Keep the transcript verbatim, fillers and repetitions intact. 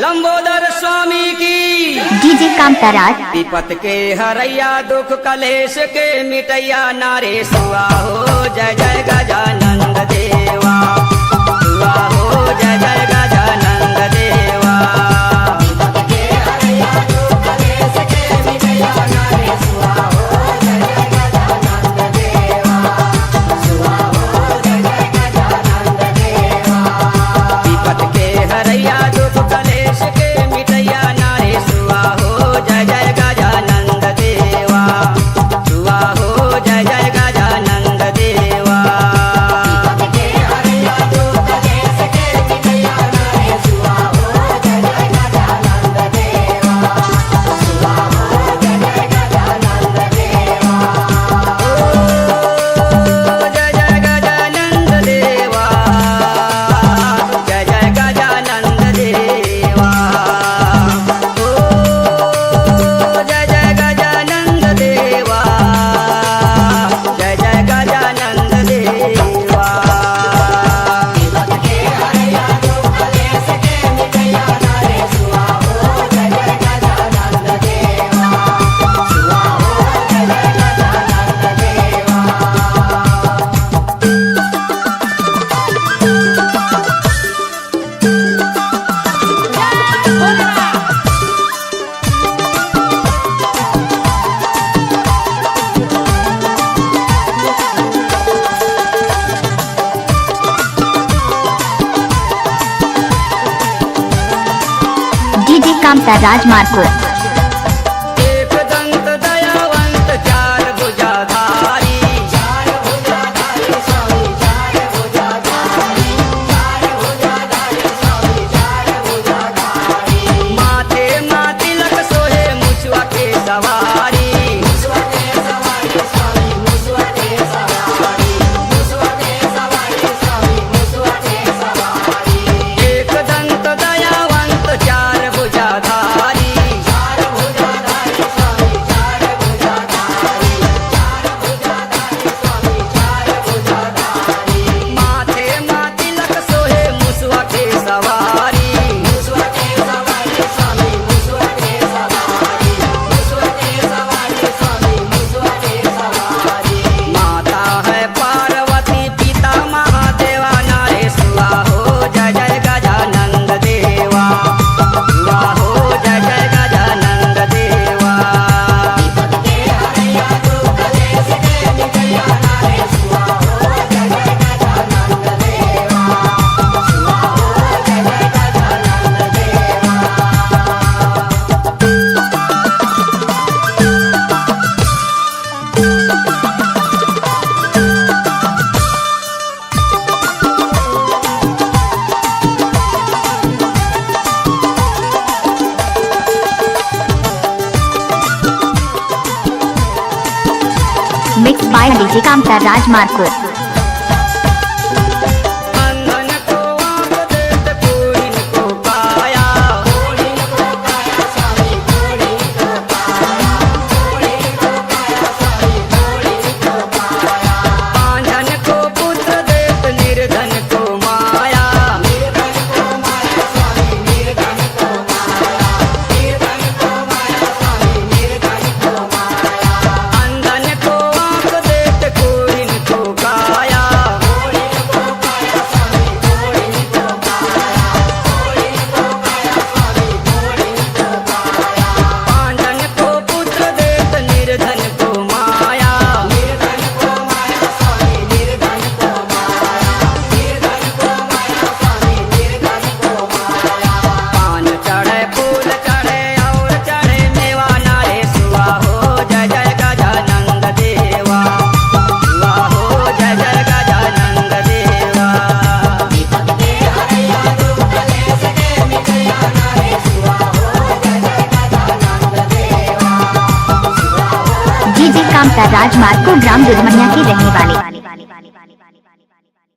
लंबोदर स्वामी की। DJ कामताराज। विपत के हरैया, दुख कलेश के मिटैया, नारेश्वर हो। जय जय गजानंद देवा। स्वाहा हो, जय जय गजानंद देवा। विपत के हरैया, दुख कलेश के मिटैया, नारेश्वर हो। जय जय गजानंद देवा। स्वाहा हो, जय जय गजानंद देवा। जय जय गजानंद देवा, जय जय गजानंद देवा। ओ जय जय गजानंद देवा, जय जय गजानंद देवा। डीजे कामता राजमार्ग। एक दंत दयावंत, चार भुजाधारी। माथे मा तिलक सोहे, मुसवा के सवारी। एक दंत दयावंत, चार भुजाधारी। माथे मा तिलक सोहे, मुसवा के सवारी। माता है पार्वती, पिता महादेवा, नारेश्वर हो। जय जय गजानंद देवा। स्वाहा हो, जय जय गजानंद देवा। Mixed by डीजे कामता राजमार्ग। डीजे कामता राजमार्ग को ग्राम दुधमनिया के रहने वाले।